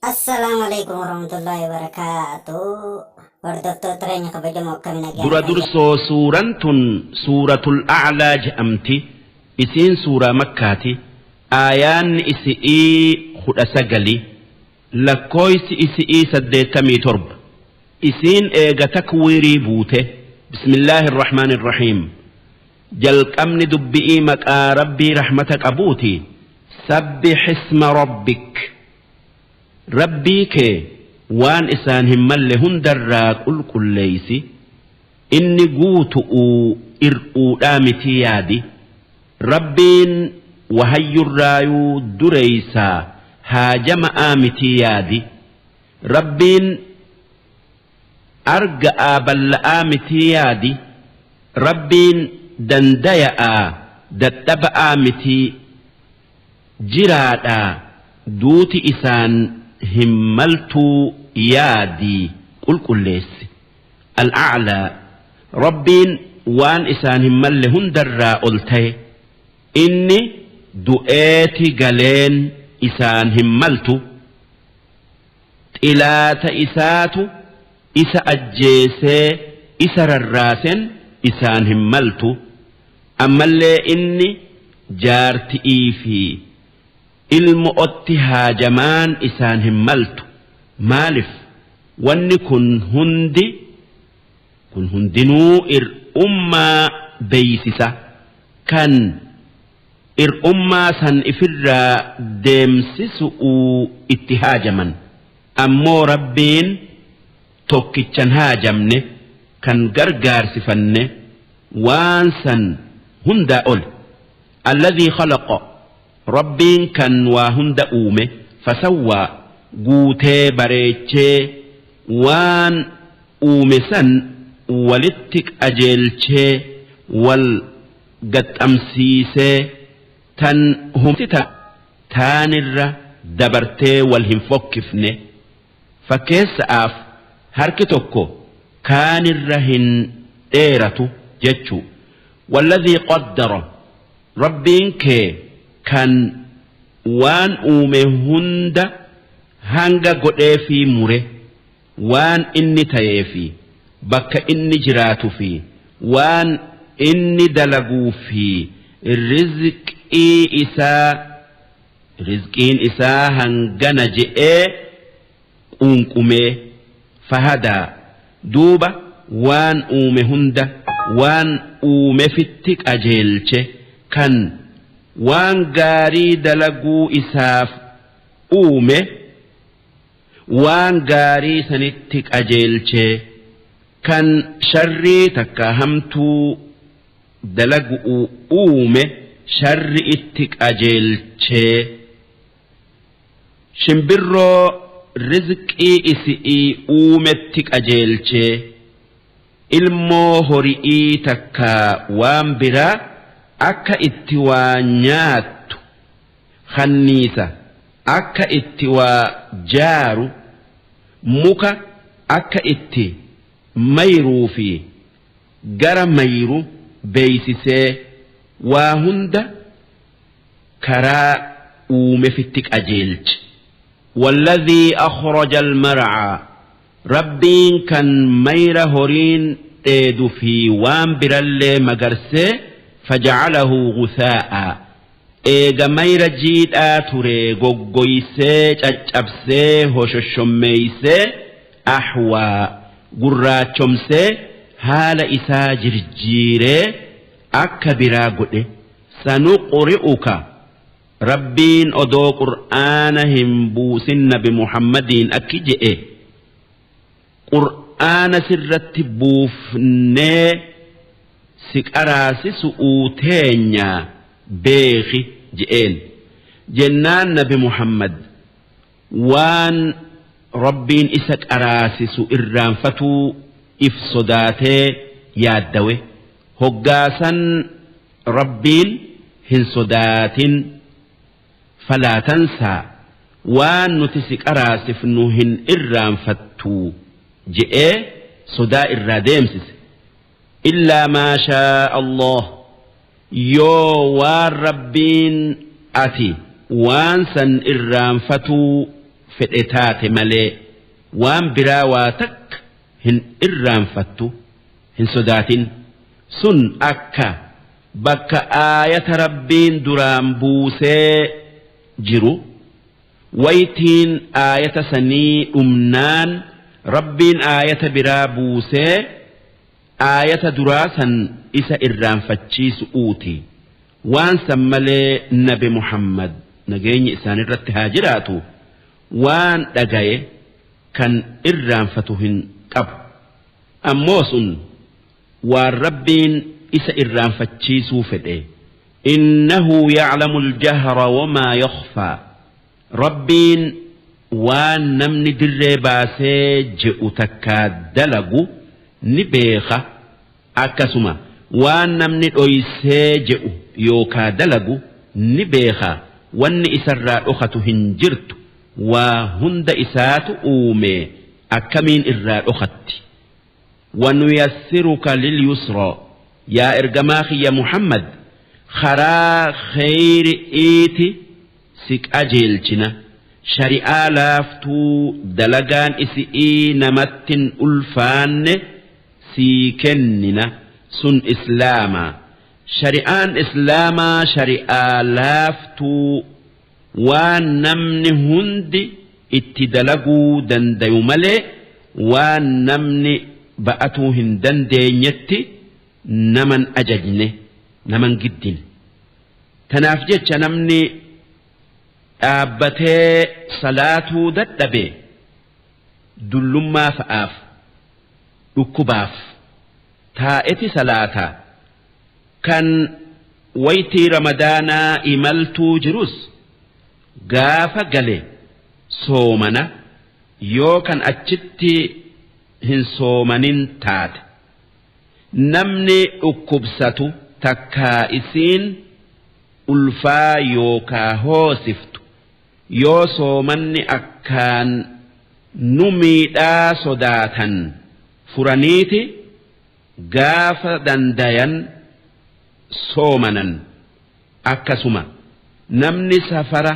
Assalaamu alaikum warahmatullahi wabarakatuh. Hordoftoota keenya kabajamoo, akkami nagaa? Dura dursoo suuraan tun Suuratul A'laa je'amti. Isiin suuraa Makkaati. Aayaanni isi'ii 19, lakkooysi isi'ii 87. Isiin eega Takwiirii buute. Bismillaahi irrahmaani irrahiim. Jalqabni dubbi'ii maqaa Rabbii rahmata qabuuti. Sabbih isma rabbik, Rabbii kee waan isaan hin malle hundarraa qulqulleeysi. Inni guutu'uu ir'uudhaa mitii yaadi. Rabbiin wahayyurraayuu dureeysaa haajama'aa mitii yaadi. Rabbiin arga'aa balla'aa mitii yaadi. Rabbiin dandaya'aa dadhaba'aa mitii, jiraadhaa duuti isaan hin maltuu yaadii qulqulleessi. Al'a'laa, Rabbiin waan isaan hin malle hundarraa ol taye. Inni du'eeti galeen isaan hin maltu. Xilaata isaatu isa ajjeesee isa rarraasen isaan hin maltu. Ammallee inni jaarti'ii fi ilmo'otti haajamaan isaan hin maltu. Maalif wanni kun hundi, kun hundinuu ir'ummaa beeysisa, kan ir'ummaa san ifirraa deemsisu'uu itti haajaman. Ammoo Rabbiin tokkichan haajamne, kan gargaarsifanne, waan san hundaa ol. Alladhii khalaqa, Rabbiin kan waa hunda uume, fasawwaa, guutee bareechee, waan uume san walitti qajeelchee, wal gaxxamsiisee, tan humti taanirra dabartee wal hin fokkifne. Fakkeessa'aaf, harki tokko kaanirra hin dheeratu jechuu. Walladhii qaddara, Rabbiin kee kan waan uume hunda hanga godheefii mure, waan inni tayee fi bakka inni jiraatu fi waan inni dalaguu fi rizqii isaa, rizqiin isaa hangana je'ee quunqumee. Fahadaa, duuba waan uume hunda waan uumefitti qajeelche, kan waan gaarii dalaguu isaaf uume waan gaarii sanitti qajeelche, kan sharrii takka hamtuu dalagu'u uume sharri itti qajeelchee. Shimbirroo rizqii isi'ii uumetti qajeelchee, ilmoo hori'ii takka waan biraa akka itti waa nyaattu, kanniisa akka itti waa jaaru, muka akka itti mayruu fi gara mayru beeysisee, waa hunda karaa uumefitti qajeelche. Walladhii akhraja almar'aa, Rabbiin kan mayra horiin dheedu fi waan birallee magarsee, faja'alahu ghuthaa'a, eega mayra jiidhaa ture goggoysee, caccabsee, hoshoshommeeysee, ahwaa, gurraachomsee, haala isaa jirjiiree akka biraa godhe. Sanuqri'uka, Rabbiin odoo Qur'aana hin buusin Nabi Muhammadiin akki je'e: Qur'aana sirratti buufnee si qaraasisu'uu teenya beekhi je'een. Jennaan Nabi Muhammad waan Rabbiin isa qaraasisu irraanfatuu if sodaatee yaaddawe. Hoggaasan Rabbiin hin sodaatin, falaa tansaa, waan nuti si qaraasifnu hin irraanfattuu je'ee sodaa irraa deemsise. Illaa maa shaa Allah, yoo waan Rabbiin ati waan san irraanfatuu fedhe taate malee waan biraa waa takka hin irraanfattu hin sodaatin. Sun akka bakka aayata Rabbiin duraan buusee jiru waytiin aayata sanii dhumnaan Rabbiin aayata biraa buusee aayata duraa san isa irraanfachiisu'uuti. Waan san malee Nabi Muhammad nageenyi isaanirratti haa jiraatu waan dhagaye kan irraanfatu hin qabu. Ammoo sun waan Rabbiin isa irraanfachiisuu fedhe. Innahu ya'lamu al-jahra wamaa yakhfaa. Rabbiin waan namni dirree baasee je'u takkaa dalagu ni beeka. Akkasuma waan namni dhoysee je'u yookaa dalagu ni beeka. Wanni isarraa dhokatu hin jirtu. Waa hunda isaatu uume akkamiin irraa dhokatti. Wanuyassiruka lilyusraa. Yaa ergamaa kiyya Muhammad karaa kheyri'iiti si qajeelchina. Shari'aa laaftuu dalagaan isi'ii namattin ulfaanne sii kennina sun islaamaa. Shari'aan islaamaa shari'aa laaftuu waan namni hundi itti dalaguu dandayu malee waan namni ba'atuu hin dandeenyetti naman ajajne naman giddine. Tanaaf jecha namni dhaabbatee salaatuu dadhabe dullummaa fa'aaf dhukkubaaf taa'eti salaata. Kan waytii ramadaanaa imaltuu jirus gaafa gale soomana yoo kan achitti hin soomanin taate. Namni dhukkubsatu takkaa isiin ulfaa yookaa hoosiftu yoo soomanni akkaan nu miidhaa sodaatan furaniiti gaafa dandayan soomanan. Akkasuma namni safara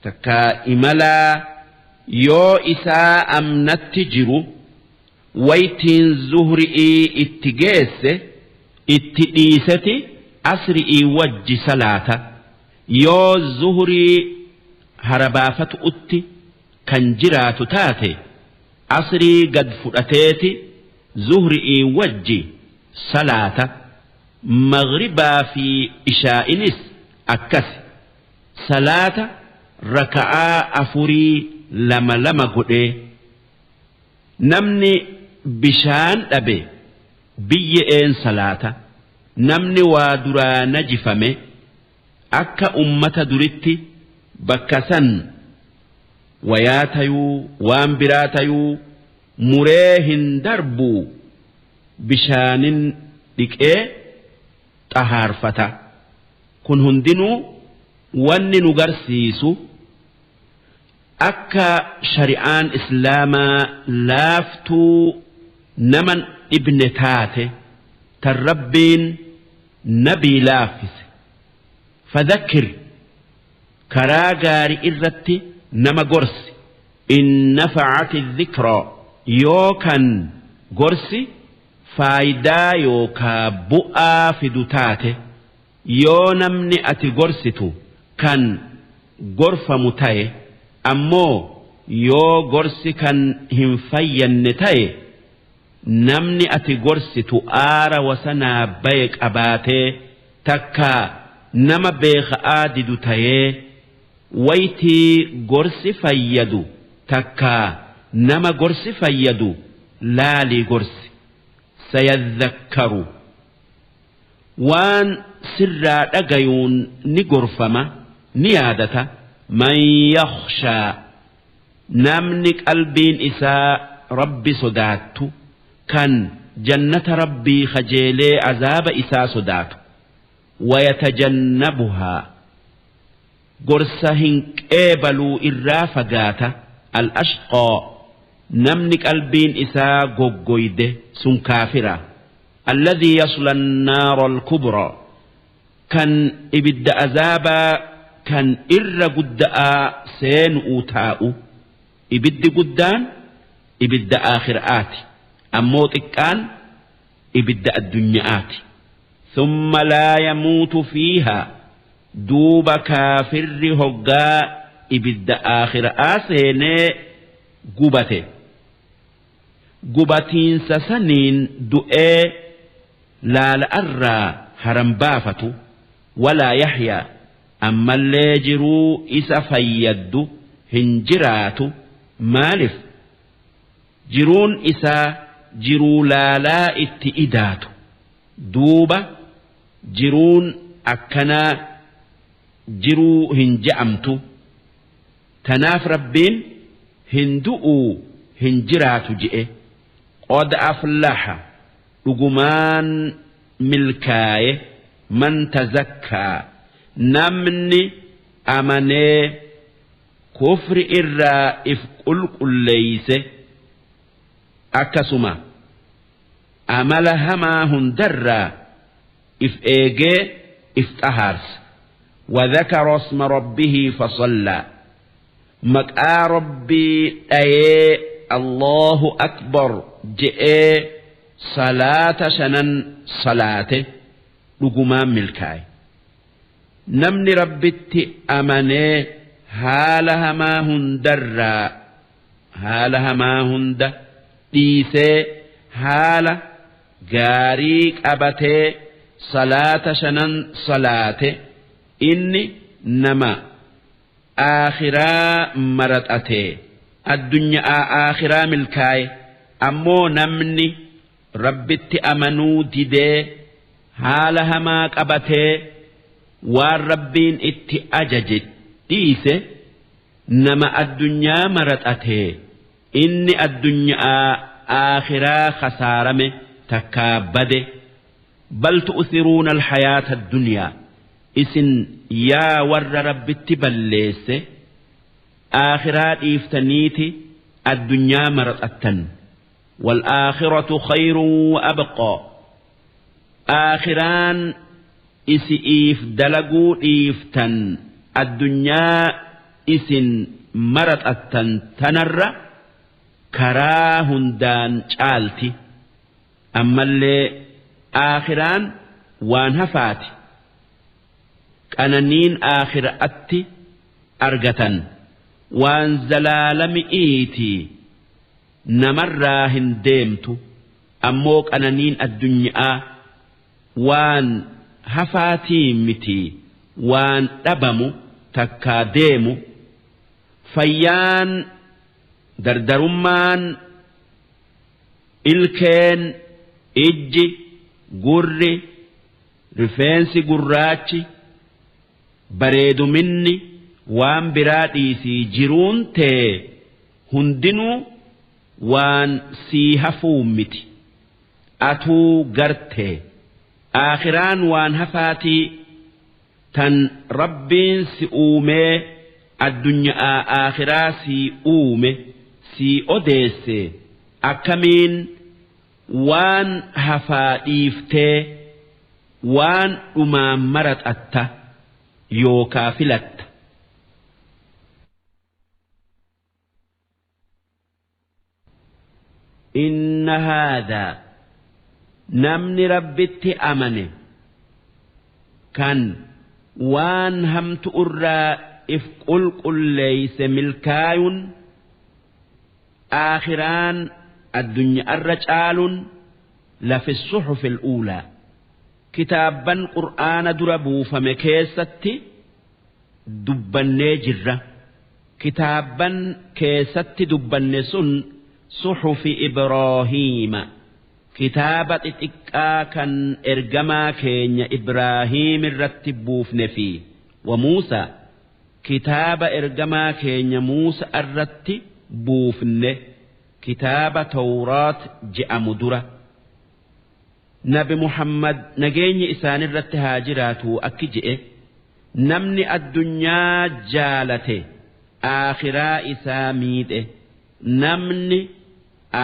takkaa imalaa yoo isaa amnatti jiru waytiin zuhri'ii itti geesse itti dhiiseti asri'ii wajji salaata. Yoo zuhrii harabaafatu'utti kan jiraatu taate asrii gad fudhateeti zuhri'ii wajji salaata. Maghribaa fi ishaa'inis akkasi salaata raka'aa 4 2 2 godhee. Namni bishaan dhabe biyye'een salaata. Namni waa duraa najifame akka ummata duritti bakka san wayaa tayuu waan biraa tayuu muree hin darbuu bishaanin dhiqee xahaarfata. Kun hundinuu wanni nu garsiisu akka shari'aan islaamaa laaftuu naman dhibne taate tan Rabbiin nabii laaffise. Fadhakkir karaa gaarii irratti nama gorsi. In nafa'ati dhikraa yoo kan gorsi faayidaa yookaa bu'aa fidu taate. Yoo namni ati gorsitu kan gorfamu ta'e ammoo yoo gorsi kan hin fayyanne ta'e namni ati gorsitu aara wasanaa baye qabaatee takkaa nama beeka'aa didu tayee waytii gorsi fayyadu takkaa nama gorsi fayyadu laalii gorsi. Sayadhakkaru waan sirraa dhagayuun ni gorfama ni yaadata. Man yakhshaa namni qalbiin isaa Rabbi sodaattu kan jannata Rabbii kajeelee azaaba isaa sodaatu. Wayatajannabuhaa gorsa hin qeebaluu irraa fagaata. Al-ashqaa namni qalbiin isaa goggoyde sun kaafira. Alladhii yasla an-naara al-kubraa kan ibidda azaabaa kan irra gudda'aa seenu'uu taa'u. Ibiddi guddaan ibidda aakhiraati, ammoo xiqqaan ibidda addunyaati. Thumma laa yamuutu fiihaa, duuba kaafirri hoggaa ibidda aakhiraa seenee gubate, gubatiinsa saniin du'ee laala'arraa haram baafatu. Walaa yaxyaa, ammallee jiruu isa fayyaddu hin jiraatu. Maalif? Jiruun isaa jiruu laalaa itti idaatu. Duuba jiruun akkanaa jiruu hin je'amtu. Tanaaf Rabbiin hin du'uu hin jiraatu je'e. Qad aflaha, dhugumaan milkaaye, man tazakkaa, namni amanee kufri irraa if qulqulleeyse, akkasuma amala hamaa hundarraa if eegee if xahaarse. وذكر اسم ربه فصلى، maqaa Rabbii dhayee Allahu akbar je'ee salaata shanan salaate, dhugumaan milkaa'e. Namni Rabbitti amanee haala hamaa hundarraa, haala hamaa hunda dhiisee, haala gaarii qabatee salaata shanan salaate, inni nama aakhiraa maraxatee addunyaa aakhiraa milkaa'e. Ammoo namni Rabbitti amanuu didee haala hamaa qabatee waan Rabbiin itti ajaje dhiise, nama addunyaa maraxatee, inni addunyaa aakhiraa khasaarame takkaa bade. Bal tu'thiruuna alhayaata addunyaa, isin yaa warra Rabbitti balleesse, aakhiraa dhiiftaniiti addunyaa maraxattan. والآخرة خير وأبقى، aakhiraan isi'iif dalaguu dhiiftan addunyaa isin maraxattan tanarra karaa hundaan caalti. Ammallee aakhiraan waan hafaati. Qananiin aakhiraatti argatan waan zalaalami'iiti, namarraa hin deemtu. Ammoo qananiin addunyaa waan hafaatii miti, waan dhabamu takkaa deemu. Fayyaan, dardarummaan, ilkeen, ijji, gurri, rifeensi gurraachi, bareeduminni, waan biraa dhiisii jiruun tee hundinuu waan sii hafuu miti. Atuu gartee aakhiraan waan hafaatii tan Rabbiin si uumee addunyaa aakhiraa sii uume sii odeesse, akkamiin waan hafaa dhiiftee waan dhumaa maraxatta yookaa filatta? Inna haadhaa, namni Rabbitti amane kan waan hamtu irraa if qulqulleeyse milkaayun, aakhiraan addunyaarra caalun, lafi suxufi uulaa, kitaabban Qur'aana dura buufame keessatti dubbannee jirra. Kitaabban keessatti dubbanne sun suxufi Ibraahiima, kitaaba xixiqqaa kan ergamaa keenya Ibraahiim irratti buufne, fi wa Muusaa, kitaaba ergamaa keenya Muusa irratti buufne, kitaaba Tawraat je'amu dura. Nabi Muhammad nageenyi isaanirratti haa jiraatu akki je'e: namni addunyaa jaalate aakhiraa isaa miidhe, namni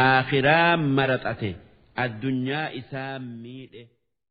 aakhiraa maraxate addunyaa isaa miidhe.